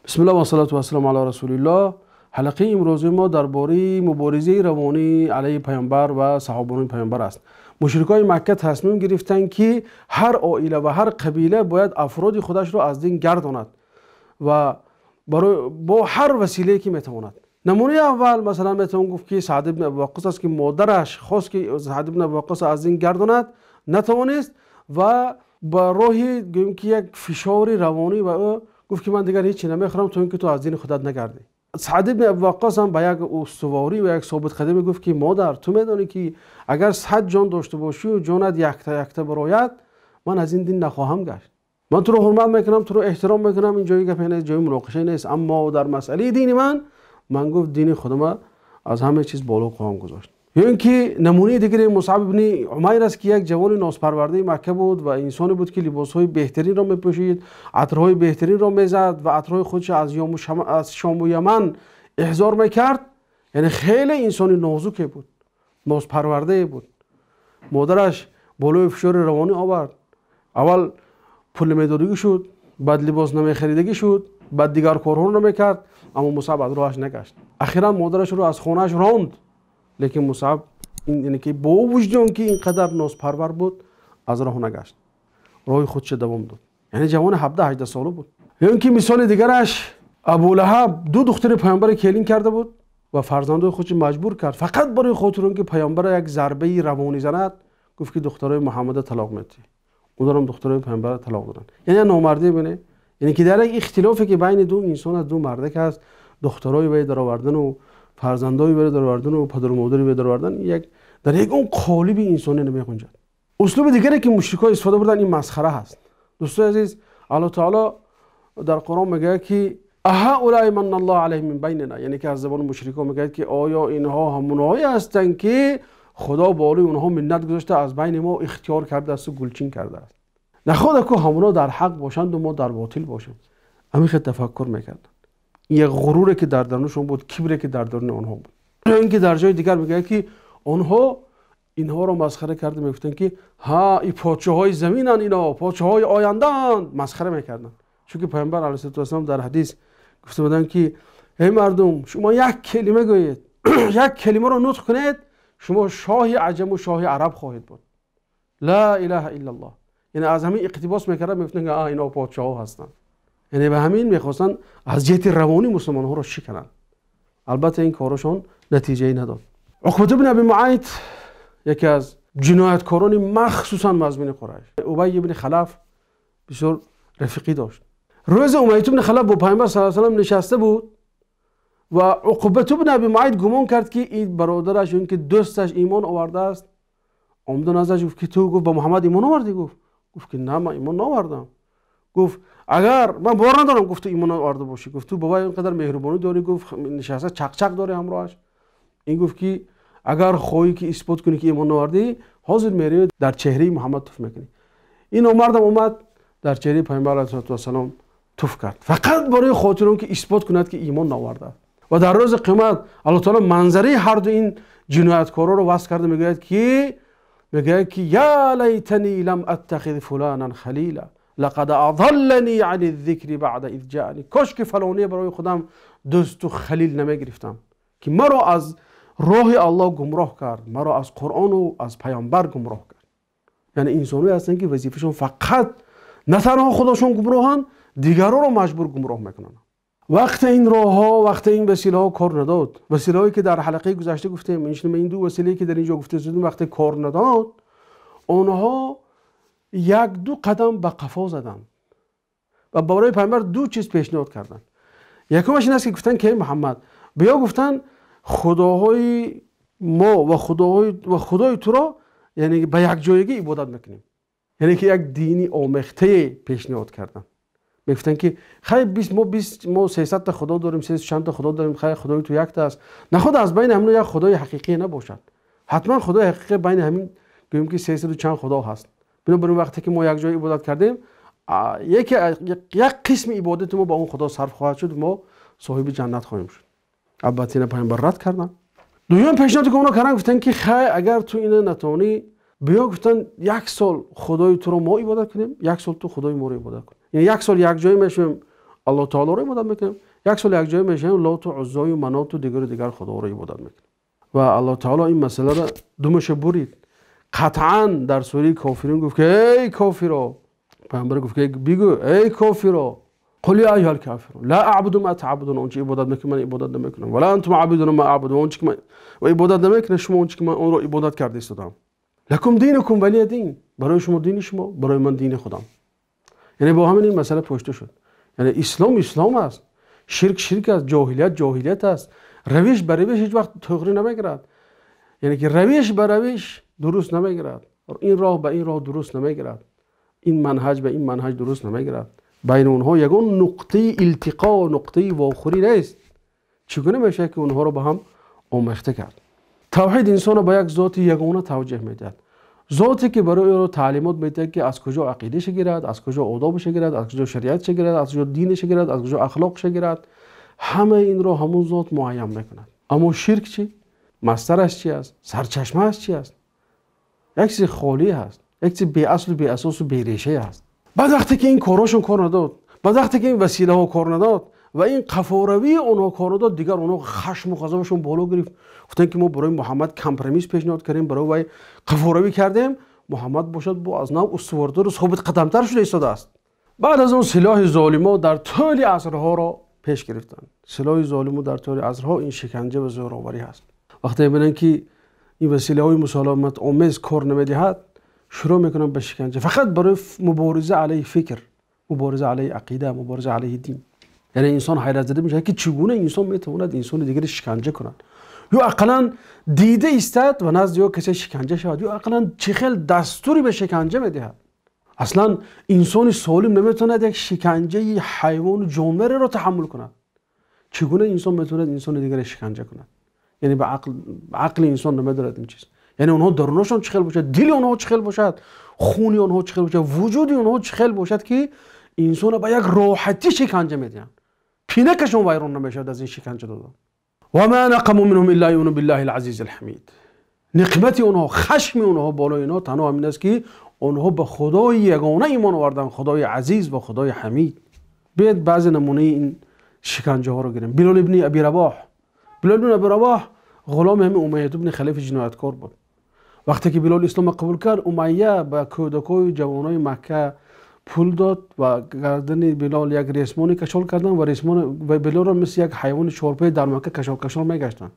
Бисмиллаҳ вассалату вассаламу ала расулиллаҳ. Ҳалқаи имрӯзи мо дар бораи муборизаи равонӣ алайҳи паёмбар ва саҳобони паёмбар аст. Мушрикони Макка тасмим гирифтанд, ки ҳар оила ва ҳар қабила бояд афроди худашро аз дин гардонад ва бо ҳар василае ки метавонад. Намунаи аввал масалан метавон гуфт, ки Саъд ибн Абу Ваққос аст, ки модараш хост, ки Саъд ибн Абу Ваққос аз дин гардонад, натавонист ва ба роҳи гӯем ки як фишори равонӣ ба ӯ гуфт, ки ман дигар ҳеҷ намехӯрам то ин ки ту аз дини худат нагардӣ. Саъд ибн Абу Ваққос ҳам ба як устуворӣ ва як собитқадамӣ гуфт, ки модар, ту медонӣ, ки агар 100 ҷон дошта бошӣ ва ҷонат якта якта барояд, ман аз ин дин нахоҳам гашт. Ман туро ҳурмат мекунам, туро эҳтиром мекунам, ин ҷои гапе нест, ҷои муноқиша нест, аммо дар масъалаи дини ман гуфт дини худама аз ҳама чиз боло хоҳам гузошт. Ё ин ки намунаи дигаре Мусъаб ибни Умайр аст, ки як ҷавони нозпарвардаи Макка буд ва инсоне буд, ки либосҳои беҳтаринро мепӯшид, атрҳои беҳтаринро мезад ва атрҳои худро аз Шому Яман эҳзор мекард. Яъне хеле инсони нозуке буд, нозпарвардае буд. Модараш болои фишори равонӣ овард. Аввал пул намедодагӣ шуд, баъд либос намехаридагӣ шуд, баъд дигар корҳоро намекард, аммо Мусъаб аз роҳаш нагашт. Ахиран модарашро аз хонааш ронд. Лекин Мусъаб яъне ки бо вуҷуди он ки ин қадар нозпарвар буд, аз роҳ нагашт, роҳи худша давом дод. Яъне ҷавони 17-18 сола буд. Ё ин ки мисоли дигараш Абулаҳаб ду духтари паёмбаре келин карда буд ва фарзандои худро маҷбур кард фақат барои хотири он ки паёмбара як зарбаи равонӣ занад, гуфт ки духтарои Муҳаммада талоқ медиҳӣ. Онҳоам духтарои паёмбара талоқ доданд. Яъне номардӣ бинед, яъне ки дар як ихтилофе ки байни ду инсон аст, ду мардак аст, духтарои вай даровардану фарзандои вай даровардану падару модари вай даровардан як дар ягон қолиби инсонӣ намеғунҷад. Услуби дигаре ки мушрикҳо истифода бурданд, ин масхара ҳаст. Дӯстои азиз, Аллоҳ таоло дар Қуръон мегӯяд, ки аҳаулаи манна Аллоҳу алайҳим мин байнина, яъне ки аз забони мушрикҳо мегӯяд, ки оё инҳо ҳамонҳое ҳастанд, ки Худо болои онҳо миннат гузошта, аз байни мо ихтиёр кардааст ва гулчин кардааст. Нахоҳад ку ҳамонҳо дар ҳақ бошанд ва мо дар ботил бошем. Ҳамин хел тафаккур мекарданд. Як ғуруре ки дар дарунашон буд, кибре ки дар даруни онҳо буд. Ё ин ки дар ҷои дигар мегӯяд, ки онҳо инҳоро масхара карда мегуфтанд, ки ҳа, ин подшоҳои заминанд, ино подшоҳои ояндаанд, масхара мекарданд. Чунки паёмбар алайҳиссалоту вассалом дар ҳадис гуфта буданд, ки эй мардум, шумо як калима гӯед, як калимаро нутқ кунед, шумо шоҳи аҷаму шоҳи араб хоҳед буд. Ла илаҳа иллаллоҳ. Яъне аз ҳамин иқтибос мекарданд, мегуфтанд, ки ино подшоҳо ҳастанд. Яъне ба ҳамин мехостанд аз ҷиҳати равонӣ мусулмонҳоро шикананд. Албатта ин корашон натиҷае надод. Уқбат ибн Аби Муайт яке аз ҷинояткорони махсусан мазмини Қурайш, Убай ибни Халаф бисёр рафиқӣ дошт. Рӯзе Умайят ибни Халаф бо паёмбар саллаллоҳу алайҳи васаллам нишаста буд ва Уқбат ибн Аби Муайт гумон кард, ки ин бародараш ё ин ки дӯсташ имон овардааст. Омада наздаш гуфт, ки ту гуфт ба Муҳаммад имон овардӣ? Гуфт ки на, ман имон наовардам. Гуфт агар ман бовар надорам, гуфт ту имон оварда бошӣ. Гуфт ту бобои инқадар меҳрубонӣ дорӣ, гуфт нишаста чақчақ дорӣ ҳамроҳаш. Ин гуфт ки агар хоҳӣ ки исбот кунӣ ки имон наовардӣ, ҳозир меравӣ дар чеҳраи Муҳаммад туф мекунӣ. Ин номардам омад дар чеҳраи паёмбар алайҳиссалоту вассалом туф кард, фақат барои хотири он ки исбот кунад ки имон наовардааст. Ва дар рӯзи қиёмат Аллоҳ таоло манзараи ҳар ду ин ҷинояткороро васф карда мегӯяд, ки я лайтани лам аттахиз фуланан халила лақад адаллани ани зикри баъда из ҷаани. Кош ки фалоне барои худам дӯсту халил намегирифтам, ки маро аз роҳи Аллоҳ гумроҳ кард, маро аз Қуръону аз паёмбар гумроҳ кард. Яъне инсонҳое ҳастанд, ки вазифашон фақат на танҳо худошон гумроҳанд, дигаронро маҷбур гумроҳ мекунанд. Вақте ин роҳҳо, вақте ин василаҳо кор надод, василаҳое ки дар ҳалқаи гузашта гуфтем, инчунин ин ду василае ки дар инҷо гуфта шудем, вақте кор надод, онҳо як ду қадам ба қафо заданд ва барои паёмбар ду чиз пешниҳод карданд. Якумаш ин аст, ки гуфтанд ки эй Муҳаммад, биё, гуфтанд, худоҳои мо ва худоҳои ва худои туро яъне ба якҷоягӣ ибодат мекунем. Яъне ки як дини омехтае пешниҳод карданд. Мегуфтанд, ки хай мо бист, мо 300-та худо дорем, сесад чандта худо дорем, хай худои ту якта аст. Наход аз байни ҳамин як худои ҳақиқӣ набошад? Ҳатман худои ҳақиқӣ байни ҳамин гӯем ки сесаду чанд худо ҳаст. Бинобар ин вақте ки мо як ҷой ибодат кардем, як қисми ибодати мо ба он худо сарф хоҳад шуд, мо соҳиби ҷаннат хоҳем шуд. Албатта ина паёмбар рад карданд. Дуюм пешниҳоде ки онҳо карданд, гуфтанд, ки хай, агар ту ина натавонӣ, биё, гуфтанд, як сол худои туро мо ибодат кунем, як сол ту худои моро ибодат кун. Яъне як сол якҷоя мешавем. Аллоҳ таолоро ибодат мекунем, як сол якҷоя мешавем, Лоту, Уззою, Маноту, дигару дигар худоро ибодат мекунем. Ва Аллоҳ таоло ин масъаларо думаша бурид. Қатъан дар сураи Кофирин гуфт ки эй кофиро, паёмбар гуфт ки бигӯ эй кофиро, қул я айюҳал кофирун ла аъбуду ма таъбудун, он чи ибодат мекунед ман ибодат намекунам, ва ла антум обидуна ма аъбуду, он чи ки ман ибодат намекунам шумо он чи ки ман онро ибодат карда истодам. Лакум динукум валия дин, барои шумо дини шумо, барои ман дини худам. Яъне бо ҳамин ин масъала пушта шуд. Яъне ислом ислом аст, ширк ширк аст, ҷоҳилият ҷоҳилият аст, равиш ба равиш ҳеҷ вақт туғри намегирад. Яъне ки равиш ба равиш дуруст намегирад, ин роҳ ба ин роҳ дуруст намегирад, ин манҳаҷ ба ин манҳаҷ дуруст намегирад. Байни онҳо ягон нуқтаи илтиқо, нуқтаи вохӯрӣ нест. Чӣ гуна мешавад ки онҳоро ба ҳам омехта кард? Тавҳид инсонро ба як зоти ягона тавҷеҳ медиҳад, зоте ки барои ӯро таълимот медиҳад ки аз куҷо ақидаша гирад, аз куҷо одобша гирад, аз куҷо шариатша гирад, аз куҷо динаша гирад, аз куҷо ахлоқша гирад. Ҳамаи инро ҳамон зот муайян мекунад. Аммо ширк чӣ? Масдараш чи аст? Сарчашмааш чи аст? Як чизи холӣ ҳаст, як чизи беаслу беасосу берешае ҳаст. Баъд вақте ки ин корҳошон кор надод, баъд вақте ки ин василаҳо кор надод ва ин қафоравии онҳо кор надод, дигар онҳо хашму ғазабашон боло гирифт. Гуфтанд ки мо барои Муҳаммад компромисс пешниҳод кардем, барои вай қафоравӣ кардем, Муҳаммад бошад бо аз нав устувортару собитқадамтар шуда истодааст. Баъд аз он силоҳи золимо дар тӯли асрҳоро пеш гирифтанд. Силоҳи золимо дар тӯли асрҳо ин шиканҷа ва зӯроварӣ ҳаст. Вақте мебинанд ки ин василаҳои мусолиматомез кор намедиҳад, шурӯъ мекунанд ба шиканҷа, фақат барои мубориза алайҳи фикр, мубориза алайҳи ақида, мубориза алайҳи дин. Яъне инсон ҳайратзада мешавад ки чӣ гуна инсон метавонад инсони дигаре шиканҷа кунад, ё ақаллан дида истад ва назди ё касе шиканҷа шавад, ё ақаллан чӣ хел дастуре ба шиканҷа медиҳад. Аслан инсони солим наметавонад як шиканҷаи ҳайвону ҷонвареро таҳаммул кунад. Чӣ гуна инсон метавонад инсони дигаре шиканҷа кунад? Яъне ба ақли инсон намедорад ин чиз. Яъне онҳо дарунашон чӣ хел бошад, дили онҳо чӣ хел бошад, хуни онҳо чӣ хел бошад, вуҷуди онҳо чӣ хел бошад ки инсонро ба як роҳатӣ шиканҷа медиҳанд. Пинакашон вайрон намешавад аз ин шиканҷа додан. Ва ма нақаму минҳум илла юъмину биллаҳи л-азизи л-ҳамид. Ниқмати онҳо, хашми онҳо болои инҳо танҳо ҳамин аст ки онҳо ба худои ягона имон оварданд, худои азиз ва худои ҳамид. Биёед баъзе намунаи ин шиканҷаҳоро гирем. Билол ибни Аби Рабоҳ. Билол ибни Аби Рабоҳ ғуломи ҳамин Умайя ибни Халифи ҷинояткор буд. Вақте ки Билол исломро қабул кард, Умайя ба кӯдакою ҷавонои Макка пул дод ва гардани Билол як ресмоне кашол карданд ва ресмон ва Билолро мисли як ҳайвони чорпои дар Макка кашол кашол мегаштанд.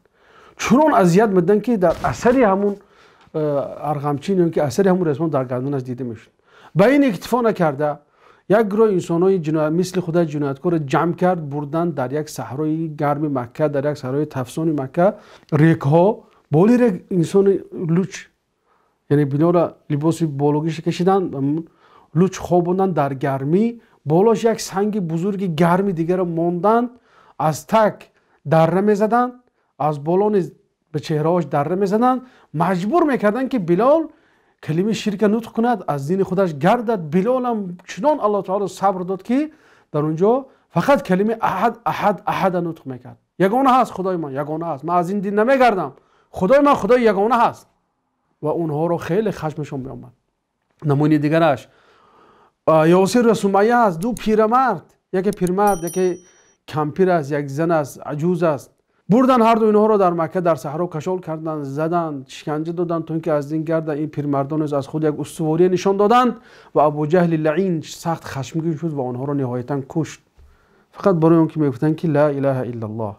Чунон азият медиданд ки дар асари ҳамун арғамчин ё ки асари ҳамун ресмон дар гарданаш дида мешуд. Ба ин иктифо накарда як гурӯҳ инсонҳои мисли худа ҷинояткорро ҷамъ кард, бурданд дар як саҳрои гарми Макка, дар як саҳрои тафсони Макка, рекҳо, боли рек инсони луч, яъне Билолро либоси бологиша кашиданд, луч хобонданд дар гармӣ, болош як санги бузурги гарми дигарро монданд, аз так дарра мезаданд, аз боло низ ба чеҳраҳош дарра мезаданд, маҷбур мекарданд ки Билол калимаи ширка нутқ кунад, аз дини худаш гардад. Билолам чунон Аллоҳ таоло сабр дод ки дар он ҷо фақат калимаи аҳад, аҳад, аҳада нутқ мекард. Ягона ҳаст худои ман, ягона ҳаст, ман аз ин дин намегардам, худои ман худои ягона ҳаст. Ва онҳоро хеле хашмашон меомад. Намунаи дигараш Ёсир ва Сумайя ҳаст, ду пирамард, яке пирмард, яке кампир аст, як зан аст, аҷуз аст. Бурдан ҳарду инҳоро дар Макка дар саҳро кашол карданд, заданд, шиканҷа доданд то ин ки аз дин гарданд. Ин пирмардон низ аз худ як устувория нишон доданд ва Абуҷаҳли лаин сахт хашмгин шуд ва онҳоро ниҳоятан кушт, фақат барои он ки мегуфтанд ки ла илаҳа иллаллоҳ.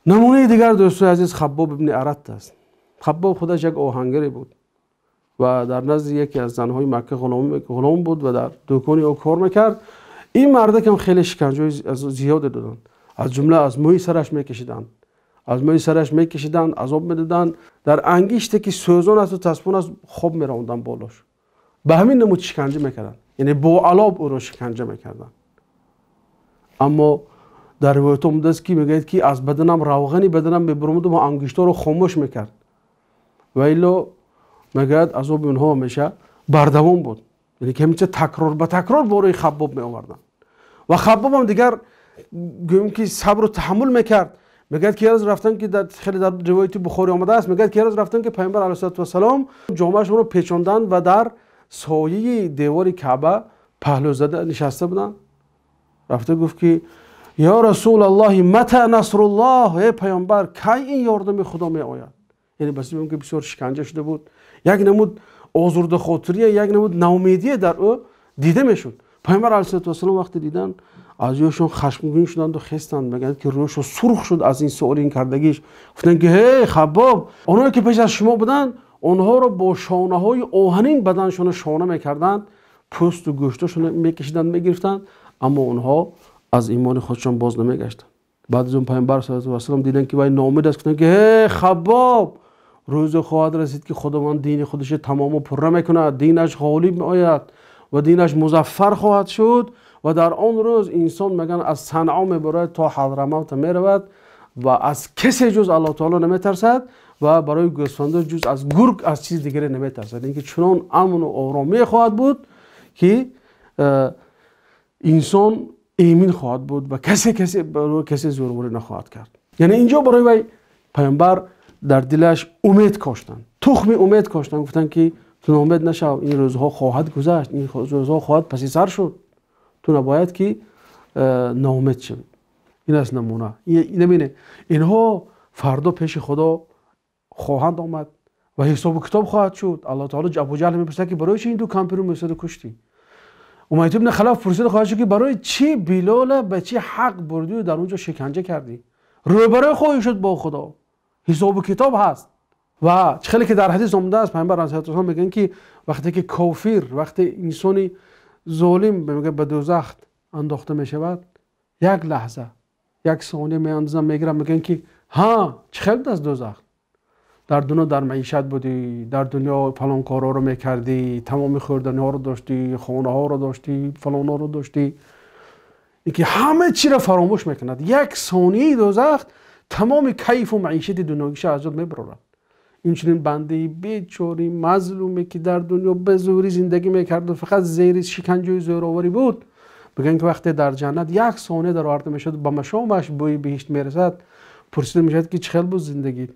Намунаи дигар дӯстои азиз Хаббоб ибни Арат аст. Хаббоб худаш як оҳангаре буд ва дар назди яке аз занҳои Макка ғулом буд ва дар дукони ӯ кор мекард. Ин мардакам хеле шиканҷаҳои зиёде доданд, аз ҷумла аз мӯи сараш мекашиданд, аз мӯи сараш мекашиданд, азоб медоданд, дар ангиште ки сӯзон аст ва таспон аст хоб меравонданд болош. Ба ҳамин намуд шиканҷа мекарданд, яъне бо алоб ӯро шиканҷа мекарданд. Аммо дар ривоят омадааст ки мегӯяд ки аз баданам равғани баданам мебуромад ва ангиштҳоро хомӯш мекард, ва илло мегӯяд азоби онҳо ҳамеша бардавом буд. Яъне ки ҳаминча такрор ба такрор борои Хаббоб меоварданд ва Хаббоб ҳам дигар гӯем ки сабру таҳаммул мекард. Мегӯяд ки як рӯз рафтам ки хеле дар ривояти Бухорӣ омадааст, мегӯяд ки як рӯз рафтам ки Паёмбар алайҳиссалоту вассалом ҷомаашонро печонданд ва дар сояи девори Каъба паҳлӯ зада нишаста буданд. Рафта гуфт ки ё Расулаллоҳ, мата насруллоҳ, эй паёмбар, кай ин ёрдами Худо меояд? Яъне ба сабаби он ки бисёр шиканҷа шуда буд, як намуд озурдахотирия, як намуд наумедия дар ӯ дида мешуд. Паёмбар алайҳиссалоту вассалом вақте диданд, аз ӯшон хашмгин шуданд ва хестанд. Мегӯянд ки рӯяшон сурх шуд аз ин суол ин кардагиш. Гуфтанд ки ҳей Хаббоб, онҳое ки пеш аз шумо буданд, онҳоро бо шонаҳои оҳанин баданшонро шона мекарданд, пӯсту гӯшташонро мекашиданд, мегирифтанд, аммо онҳо аз имони худшон боз намегаштанд. Баъд аз он паёмбар саллаллоҳу алайҳи васаллам диданд ки вай ноумед аст, гуфтанд ки ҳей Хаббоб, рӯзе хоҳад расид ки Худованд дини худашро тамому пурра мекунад, динаш ғолиб меояд ва динаш музаффар хоҳад шуд ва дар он рӯз инсон мегӯянд аз Санъо мебарад то Ҳадрамавта меравад ва аз касе ҷуз Аллоҳ таоло наметарсад ва барои гӯсфандон ҷуз аз гург аз чиз дигаре наметарсад. Инки чунон амну оромӣ хоҳад буд ки инсон эмин хоҳад буд ва касе касе барои касе зӯрворӣ нахоҳад кард. Яъне инҷо барои вай паёмбар дар дилаш умед коштанд, тухми умед коштанд, гуфтанд ки ту ноумед нашав, ин рӯзҳо хоҳад гузашт, ин рӯзҳо хоҳад паси сар шуд, ту набояд ки ноумед шавӣ. Ин аст намуна. Намебинед, инҳо фардо пеши Худо хоҳанд омад ва ҳисобу китоб хоҳад шуд. Аллоҳ таоло Абуҷаҳл мепурсад ки барои чӣ ин ду кампиру мӯсаро куштӣ? Умайя ибни Халаф пурсида хоҳад шуд ки барои чӣ Билола ба чӣ ҳақ бурдию дар он ҷо шиканҷа кардӣ? Рӯбарӯ хоҳӣ шуд бо Худо, ҳисобу китоб ҳаст. Ва чӣ хеле ки дар ҳадис омадааст, паёмбар алайҳиссалоту вассалом мегӯянд ки вақте ки кофир, вақте инсони золим мегӯяд ба дӯзах андохта мешавад, як лаҳза, як сония меандозанд, мегиранд, мегӯянд ки ҳа, чӣ хел аст дӯзах? Дар дунё дар маишат будӣ, дар дунё фалон корҳоро мекардӣ, тамоми хӯрданиҳоро доштӣ, хонаҳоро доштӣ, фалонҳоро доштӣ. Инки ҳама чиро фаромӯш мекунад. Як сонияи дӯзах тамоми кайфу маишати дунёгиша аз ёд мебарорад. Инчунин бандаи бечори мазлуме ки дар дунё ба зӯрӣ зиндагӣ мекард ва фақат зери шиканҷаи зӯроварӣ буд, мегӯянд ки вақте дар ҷаннат як сония дароварда мешавад, ба машомаш бӯи биҳишт мерасад, пурсида мешавад ки чӣ хел буд зиндагит?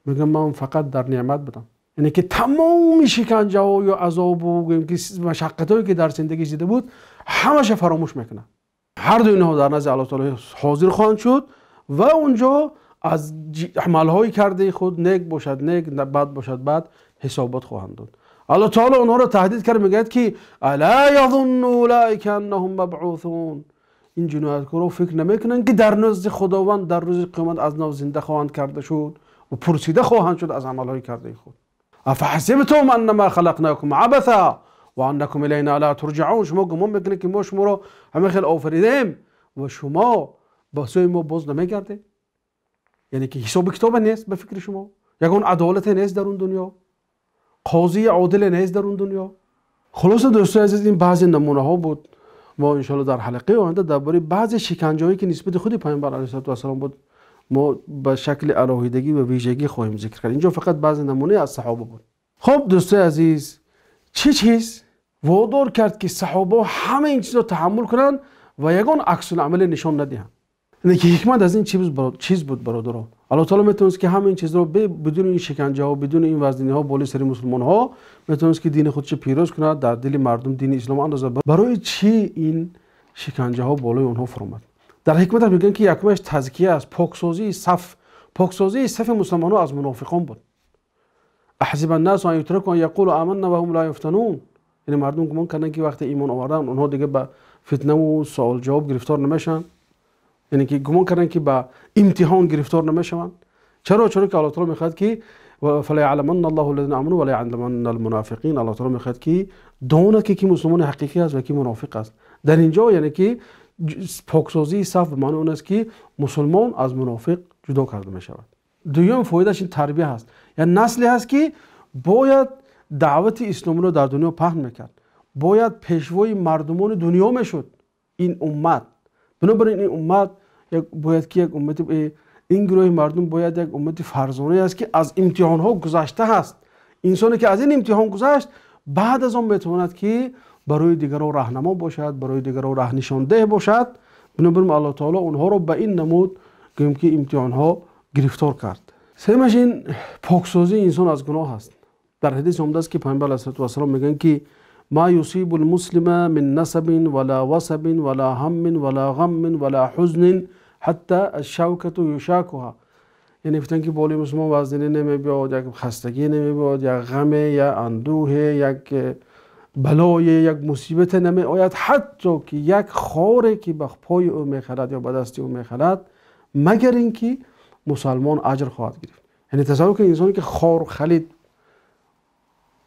Мегӯям ман фақат дар неъмат будам. Яъне ки тамоми шиканҷаҳою азобу гӯем ки машаққатҳое ки дар зиндагӣ дида буд, ҳамаша фаромӯш мекунад. Ҳар ду инҳо дар назди Аллоҳ таоло ҳозир хоҳанд шуд ва онҷо аз амалҳои кардаи худ нек бошад нек, бад бошад бад, ҳисобот хоҳанд дод. Аллоҳ таоло онҳоро таҳдид кард, мегӯяд ки ала язунну улаика аннаҳум мабъусун. Ин ҷинояткорҳо фикр намекунанд ки дар назди Худованд дар рӯзи қиёмат аз нав зинда хоҳанд карда шуд ва пурсида хоҳанд шуд аз амалҳои кардаи худ. Афаҳасибтум аннама халақнакум абаса ва аннакум илайна ла турҷаун. Шумо гумон мекунед ки мо шуморо ҳама хел офаридем ва шумо ба сӯи мо боз намегардед? Яъне ки ҳисобу китобе нест ба фикри шумо, ягон адолате нест дар он дунё, қозии одиле нест дар он дунё. Хулоса дӯстои азиз, ин баъзе намунаҳо буд. Мо иншоалло дар ҳалқаи оянда дар бораи баъзе шиканҷаҳое ки нисбати худи паёмбар алайҳиссалоту вассалом буд, мо ба шакли алоҳидагӣ ва вижагӣ хоҳем зикр кард. Инҷо фақат баъзе намунаи аз саҳоба буд. Хуб дӯстои азиз, чӣ чиз водор кард ки саҳобаҳо ҳама ин чизро таҳаммул кунанд ва ягон аксуламале нишон надиҳанд? Яъне ки ҳикмат аз ин чиз буд бародарон. Аллоҳ таоло метавонист ки ҳама ин чизро бидуни ин шиканҷаҳо, бидуни ин вазниниҳо болои сари мусулмонҳо метавонист ки дини худро пирӯз кунад, дар дили мардум дини ислом андозад. Барои чӣ ин шиканҷаҳо болои онҳо фуромад? Дар ҳикматаш мегӯянд ки якумаш тазкия аст, поксозии саф, поксозии сафи мусулмонҳо аз мунофиқон буд. аҳсиба аннасу ан ютраку ан яқулу аманна ва ҳум ла юфтанун. Яъне мардум гумон карданд ки вақте имон оварданд онҳо дига ба фитнаву суол ҷавоб гирифтор намешаванд, яъне ки гумон карданд ки ба имтиҳон гирифтор намешаванд. Чаро? Чаро ки Аллоҳ таоло мехоҳад ки фалаяъламанна аллоҳу аллазина аману ва лаяъламанна алмунофиқин. Аллоҳ таоло мехоҳад ки донад ки мусулмони ҳақиқӣ аст ва ки мунофиқ аст. Дар инҷо яъне ки поксозии саф ба маънои он аст ки мусулмон аз мунофиқ ҷудо карда мешавад. Дуюм фоидааш ин тарбия ҳаст, яъне насле ҳаст ки бояд даъвати исломиро дар дунё паҳн мекард, бояд пешвои мардумони дунё мешуд ин уммат. Бинобар ин ин уммат бояд ки як уммати, ин гурӯҳи мардум бояд як уммати фарзонае аст ки аз имтиҳонҳо гузашта ҳаст. Инсоне ки аз ин имтиҳон гузашт, баъд аз он метавонад ки барои дигарон раҳнамо бошад, барои дигарон раҳнишондеҳ бошад. Бинобар ин Аллоҳ таоло онҳоро ба ин намуд гӯем ки имтиҳонҳо гирифтор кард. Сеюмаш ин поксозии инсон аз гуноҳ аст. Дар ҳадис омадааст ки паёмбар алайҳиссалоту вассалом мегӯянд ки ما يصيب المسلم من نسب ولا وصب ولا هم ولا غم ولا حزن حتى الشوكة يشاكها. Яъне гуфтанд, ки болои мусулмон вазнинӣ намебиёд, як хастагӣ намебиёд, як ғаме, як андӯҳе, як балое, як мусибате намеояд, ҳатто ки як хоре ки ба пои ӯ мехалад ё ба дасти ӯ мехалад, магар ин ки мусалмон аҷр хоҳад гирифт. Яъне тасаввур кунед, инсоне ки хор халид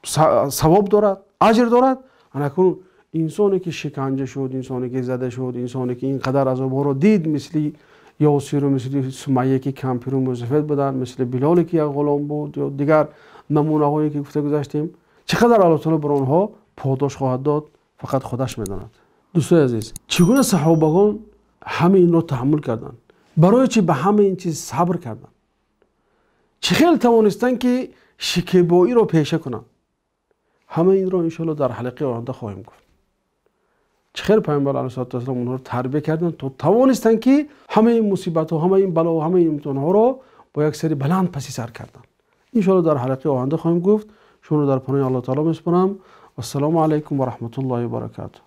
савоб дорад, аҷр дорад. Анакун инсоне ки шиканҷа шуд, инсоне ки зада шуд, инсоне ки ин қадар азобҳоро дид, мисли Ёсиру мисли Сумайя, ки кампиру мусафед буданд, мисли Билоле, ки як ғулом буд, ё дигар намунаҳое, ки гуфта гузаштем, чӣ қадар Аллоҳ таоло бар онҳо подош хоҳад дод, фақат худаш медонад. Дӯстои азиз, чӣ гуна саҳобагон ҳамаи инро таҳаммул карданд? Барои чӣ ба ҳамаи ин чиз сабр карданд? Чӣ хел тавонистанд, ки шикебоиро пеша кунанд? Ҳамаи инро иншоалло дар ҳалқаи оянда хоҳем гуфт. Чӣ хел Пайғамбар алайҳиссалоту вассалом онҳоро тарбия карданд, то тавонистанд, ки ҳамаи ин мусибатҳо, ҳамаи ин бало, ҳамаи ин имтиҳонҳоро бо як сари баланд паси сар карданд. Иншоалло дар ҳалқаи оянда хоҳем гуфт. Шуморо дар паноҳи Аллоҳ таоло месупорам. Вассалому алайкум ва раҳматуллоҳи ва баракатуҳ.